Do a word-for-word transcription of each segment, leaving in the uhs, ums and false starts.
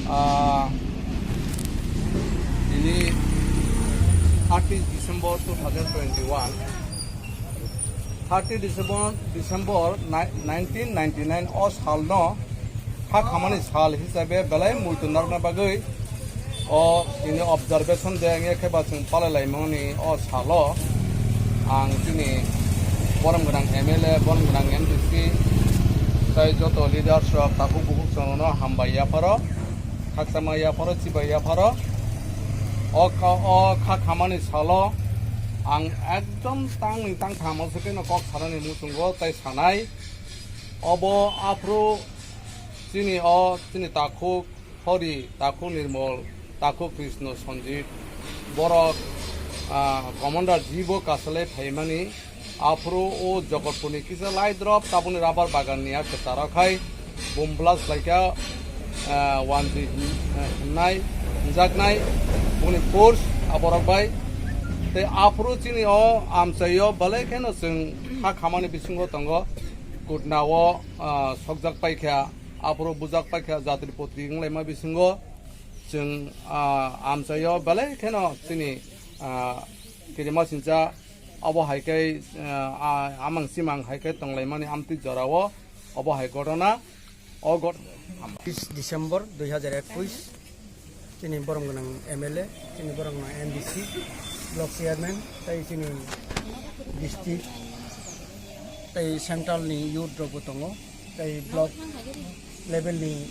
Ah, ini thirty December two thousand twenty-one, thirty December, December ni-, nineteen ninety-nine o salno kha khamani sal hisabe belai muitu narwkna bagwi o ini observation day wngya khe ba chwng palai laimani o salo ang chini borom gwnang M L A, borom gwnang M D C, tei joto leaders rok takhuk bukhuk chwngno hambai yapharo, khakchangma yapharo, chibai yapharo. O kha, o kha khamani salo ang ekdom tangni tangtham o se khe no kok sanani muchungo tei sanai. Obo aphuru chini o chini takhuk Hori, takhuk Nirmol, takhuk Krishna Sanjit, borok, ah, commander jibo kasalai phaimani, aphuru o Jogotpurni kisa lai drop tabukni rubber baganni a kwcharo khai boom blast khlaikha, ah, one G hin-, eh, hinnai, hinjaknai, boni force aborok bai. Tei aphuru chini o amchaio belai kheno chwng ha khamani bisingo tongo, kutnao, ah, sokjak paikha. Aphuru bujak paikha jatri potri wnglaima bisingo chwng, ah, amchaio belai kheno chini, ah, kirima sincha obo hai khe, ah, ah, amang simang hai khe tonglaimani amtwi jorao obo hai ghotona o ghot- Bis December dui hajar ekwis, chini borom gwnang M L A, chini borom gwnang M D C, block chairman, tei chini district, tei central ni youth rok bo tongo, tei block level ni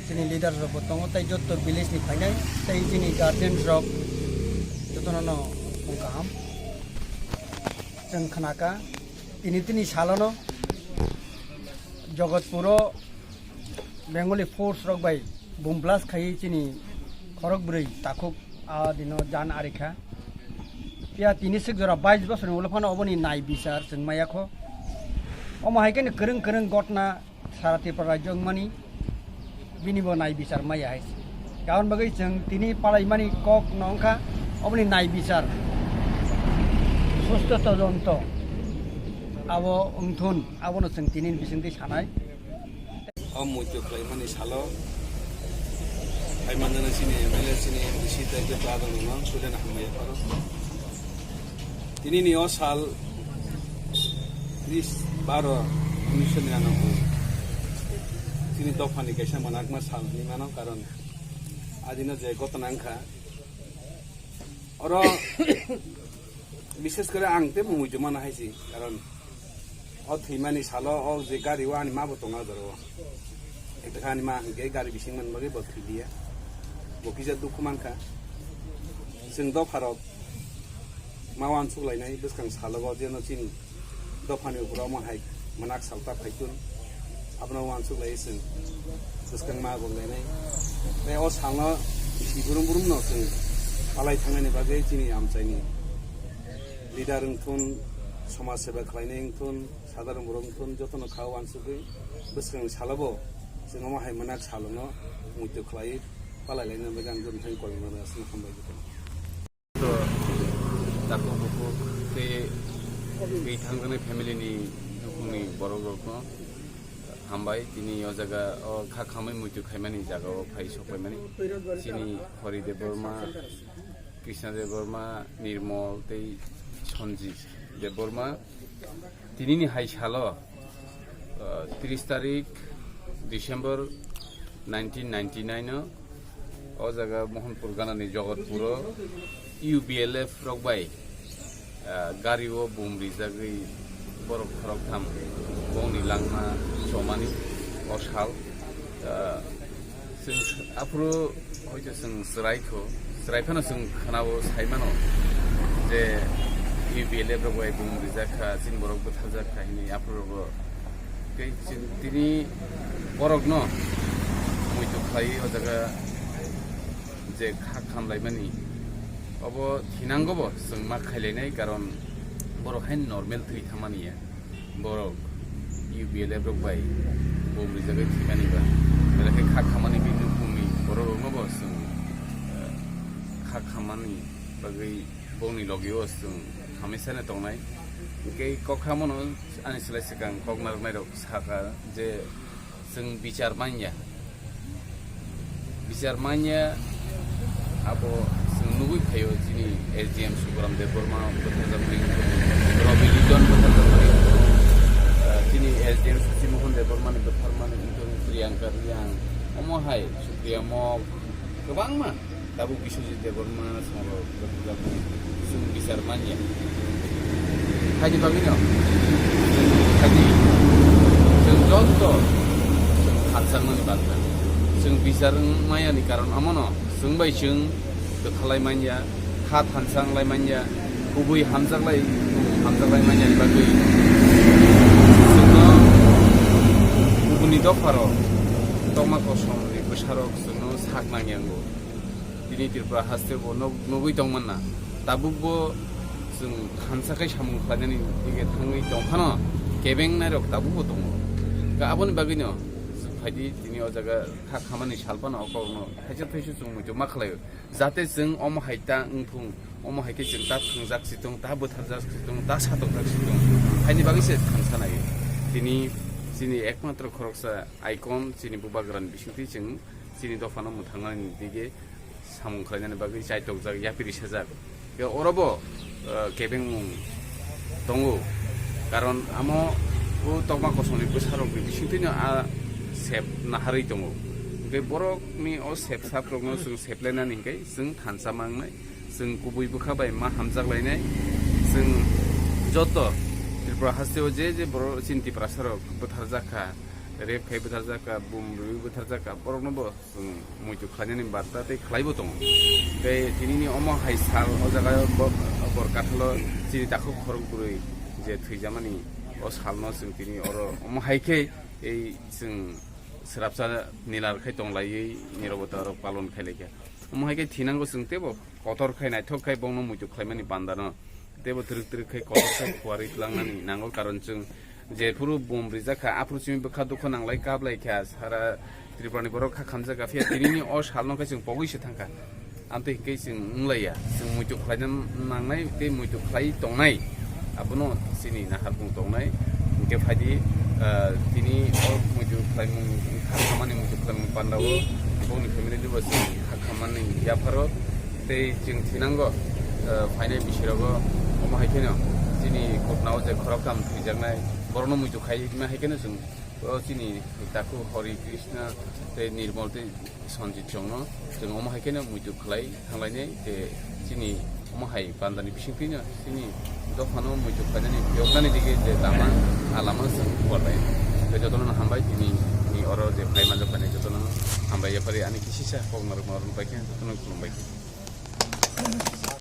chini leaders rok bo tongo, tei jotto village ni phainai, tei chini guardians rok jotono no wng kaham. Chwng khnaka, tini tini salono Jogotpuro Bengali force rok bai boom blast khai chini khorok bwrwi takhuk a dino jan arikha. Phiya tini sik jora bais bosorni ulo phano oboni nai bichar chwng maya kho. Omo hai khe kwrwng kwrwng gotna sara Tripura rajyo wngmani bini bo nai bichar maya hai se. Karon bagwi chwng tini palaimani kok no wngkha oboni nai bichar, susto todonto abo wngthun, abono chwng tini bisingtwi sanai. O muitu khlaimani salo hai manjana chini M L A, chini M D C tei joto adongrokno suilana hambai yapharo. Tinini o sal tris baro unisho niranoboi chini dophani kaisa manakma sal hinwi mano, karon adino je ghotona wngkha oro bishes kore ang tei muitu mano hai se, karon o thwimani salo o je gari o ani ma bo tongo o jora o. Ekta khe ani ma hwnkhe gari bising man bagwi bo thwilia. Bo kisa dukhu mankha. Chwng dopharok ma uansuk lainai bwskang salogo jeno chini dophani ukhoro omo hai mwnak salta phaitun. Abono uansuk lai chwng bwskang ma gok lainai. Tei o salno bisi burum burumno chwng palai thangnani bagwi chini amchaini leader wngthun, somaj seba khlainai wngthun, sadharon borok wngthun jotono kha uansugwi bwskangni salobo chwng omo hai mwnak salono muitu khlai palai laina bagwi ang jotono thani kolmani aswkno hambai khe tongo. Takhuk bukhuk tei twi thangjaknai family ni nukhungni borok rokno hambai tini o jaga o kha khamwi muitu khaimani jaga o phai sok paimani chini Hori Debbarma, Krishna Debbarma, Nirmol tei Sanjit Debbarma. Tinini hai salo, ah, tris tarik December nineteen ninety-nine o, o jaga Mohanpur ganani Jogotpuro U B L F rok bai, ah, gari o bum rijagwi borok khorok tham bongni langma chomani o sal. Ah, chwng aphuru hoito chwng chwrai kho, chwrai phano chwng khwnao sai mano je U B L F rok bai bum rijak kha, chini borok bwtharjak kha hinwi aphuru rogo. Tei chwng tini borokno muitu khlai o jaga je kha khamlaimani obo thinango bo chwng ma khailainai, karon borok haino normal thwi thangmani ya. Borok U B L F rok bai bom rijagwi thwimani ba, belai khe kha khamani bini nukhungni borok rokno bo chwng, eh, kha khamani bagwi bongni logio chwng hamesano tongnai. Hwnkhe kok khamono ani slai swkang kok narwknai rok sakha je chwng bichar manya. Bichar manya abo chwng nugwi phaio chini S D M Sukuram Debbarma bwtharjakmani, Robi Lijon bwtharjakmani, ah, chini S D M Susi Mohan Debbarmani bwtharmani wngtong Priyanka Riyang, omo hai Supriya Mok, kwbangma tabuk Biswajit Debbarma songrok bwtharjakmani chwng bichar manya. Haini bagwino chwng khaidi chwng joto chwng kharjakmani bagwi chwng bichar wng mayani karon omono chwng bai chwng kwthalai manya, kha thansa wnglai manya, kubui hamjaklai, hamjaklai manyani bagwi chwngno kubuni dopharo tokma kosomni bwsarok chwngno sak nangyango. Tini Tripura haste bo nog-, nogwi tongmanna. Tabuk bo chwng thansa khai samung khlainani dige thangwi tongphano kebeng nairok tabuk bo tongo. Ga aboni bagwino chwng phaidi tini o jaga kha khamani salphano okorokno thaisa thaisa chwng muitu ma khlaio. Jate chwng omo hai ta wngthung, omo hai khe chwng ta thwngjak si tong, ta bwtharjak si tong, ta satokjak si tong. Haini bagwi se thangsa nai. Tini chini ekmatro khoroksa icon chini bubagrani bisingtwi chwng chini dophano mwthangnani dige samung khlainani bagwi chaitokjak, yapiri sajak. Khe orobo, eh, kebengmung tongo. Karon amo o tokma kosongni bwsarokni bisingtwino a sep naharwi tongo. Hwnkhe borokni o sep saprokno chwng seplainani hwnkhe chwng thansa mangnai, chwng kubui bwkha bai ma hamjaklainai, chwng joto Tripura hasteo je je borok chini Tiprasarok bwtharjak kha, rape khai bwtharjak kha, bum rwi bwtharjak kha, borokno bo chwng muitu khlainani barta tei khlaibo tongo. Tei tinini omo hai sal o jaga bo-, bor kathalo chini takhuk khorok bwrwi je thwijamani o salno chwng tini oro omo hai khe ei chwng swrapsa nilar khai tonglaiwi nirobota rok palon khai laikha. Omo hai khe thinango chwng teibo kotor khai naithok khai bongno muitu khlaimani bandano. Teibo twrwk twrwk khai kotor khai khuarwi tlangnani nango, karon chwng jephuru bom rijak kha, aphuru chini bwkha dukho nanglai kap lai kha, sara Tripura ni borok kha khamjak kha, phiya tinini o salno khe chwng pogwi se thang kha. Amtwi hwnkhe chwng wng lai ya, chwng muitu khlaina nangnai tei muitu khlai tongnai, abono chini naharmung tongnai. Hwnkhe phaidi, ah, tini o muitu khlaimung, kha khamani muitu khlaimung pandao bongni family ni bo chwng kha khamani yapharo. Tei chwng thinango, eh, phainai bisirogo omo hai kheno chini khutnao je khoroktham thwijaknai, borokno muitu khaima hai kheno chwng o chini takhuk Hori Krishna tei Nirmol tei Sanjit chwngno chwng omo hai kheno muitu khlai thanglainai, tei chini omo hai bandani bisingtwino chini dophano muitu khlainani phiyoknani dige je lama, a lama chwng hor lai. Tei jotono hambai tini ni oro je phai manjak phainai jotono hambai, yapari ani kisisa kok narwk narwk bai khe jotono khulumbai.